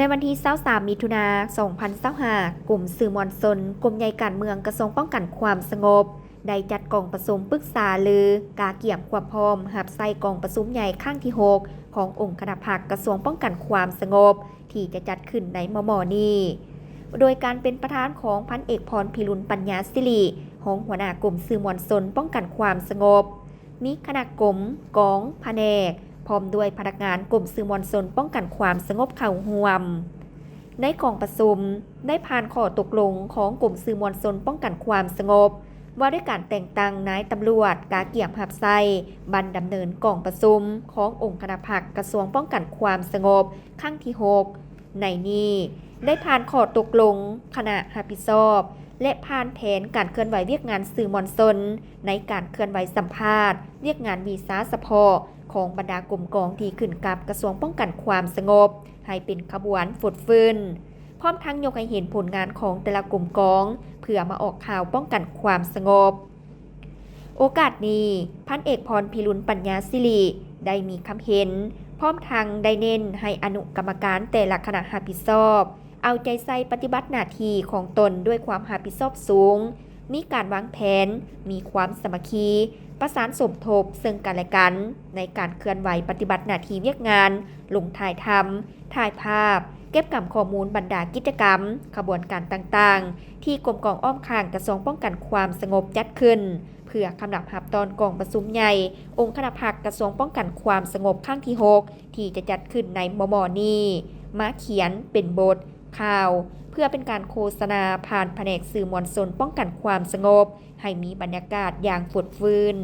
ໃນວັນທີຊາວສາມ ມິຖຸນາ ສອງພັນຊາວຫ້າ ກົມສື່ມວນຊົນ ກົມໃຫຍ່ການເມືອງ ກະຊວງປ້ອງກັນຄວາມສະຫງົບ ໄດ້ຈັດກອງປະຊຸມປຶກສາລືກະກຽມຄວາມພ້ອມຮັບໃຊ້ກອງປະຊຸມໃຫຍ່ຄັ້ງທີຫົກ ຂອງອົງຄະນະພັກກະຊວງປ້ອງກັນຄວາມສະຫງົບ ທີ່ຈະຈັດຂຶ້ນໃນມໍ່ໆນີ້ ໂດຍການເປັນປະທານຂອງພັນເອກ ພອນພິລຸນ ປັນຍາສິລິ ຮອງຫົວໜ້າກົມສື່ມວນຊົນປ້ອງກັນຄວາມສະຫງົບ, ມີຄະນະກົມ, ກອງ, ພະແນກ ພ້ອມດ້ວຍພະນັກງານກົມສື່ມວນຊົນປ້ອງກັນຄວາມສະຫງົບເຂົ້າຮ່ວມ. ໃນກອງປະຊຸມໄດ້ຜ່ານຂໍ້ຕົກລົງຂອງກົມສື່ມວນຊົນປ້ອງກັນຄວາມສະຫງົບ ວ່າດ້ວຍການແຕ່ງຕັ້ງນາຍຕຳຫຼວດກະກຽມຮັບໃຊ້ບັນດຳເນີນກອງປະຊຸມຂອງອົງຄະນະພັກກະຊວງປ້ອງກັນຄວາມສະຫງົບ ຄັ້ງທີຫົກ ໃນນີ້ໄດ້ຜ່ານຂໍ້ຕົກລົງຄະນະຮັບຜິດຊອບ ແລະ ຜ່ານແຜນການເຄື່ອນໄຫວວຽກງານສື່ມວນຊົນ ໃນການເຄື່ອນໄຫວສຳພາດວຽກງານວີຊາສະເພາະຂອງບັນດາກົມກອງທີ່ຂຶ້ນກັບກະຊວງປ້ອງກັນຄວາມສະຫງົບ ໃຫ້ເປັນຂະບວນຟົດຟື້ນ ພ້ອມທັງຍົກໃຫ້ເຫັນຜົນງານຂອງແຕ່ລະກົມກອງ ເພື່ອມາອອກຂ່າວປ້ອງກັນຄວາມສະຫງົບ. ໂອກາດນີ້ ພັນເອກ ພອນພິລຸນ ປັນຍາສິລິ ໄດ້ມີຄຳເຫັນ ພ້ອມທັງໄດ້ເນັ້ນໃຫ້ອະນຸກຳມະການແຕ່ລະຄະນະຮັບຜິດຊອບ ເອົາໃຈໃສ່ປະຕິບັດໜ້າທີ່ຂອງຕົນດ້ວຍຄວາມຮັບຜິດຊອບສູງ, ມີການວາງແຜນ, ມີຄວາມສາມັກຄີ, ປະສານສົມທົບເຊິ່ງກັນແລະກັນ ໃນການເຄື່ອນໄຫວປະຕິບັດໜ້າທີ່ວຽກງານ ລົງຖ່າຍທຳ, ຖ່າຍພາບ, ເກັບກຳຂໍ້ມູນບັນດາກິດຈະກຳ, ຂະບວນການຕ່າງໆ ທີ່ກົມກອງອ້ອມຂ້າງກະຊວງປ້ອງກັນຄວາມສະຫງົບຈັດຂຶ້ນ ເພື່ອກຳລັບຮັບຕ້ອນກອງປະຊຸມໃຫຍ່ອົງຄະນະພັກກະຊວງປ້ອງກັນຄວາມສະຫງົບຄັ້ງທີຫົກ ທີ່ຈະຈັດຂຶ້ນໃນມໍ່ໆນີ້ ມາຂຽນເປັນບົດຂ່າວ ເພື່ອເປັນການໂຄສະນາຜ່ານພະແນກສື່ມວນຊົນປ້ອງກັນຄວາມສະຫງົບ ໃຫ້ມີບັນຍາກາດຢ່າງຟົດຟື້ນ.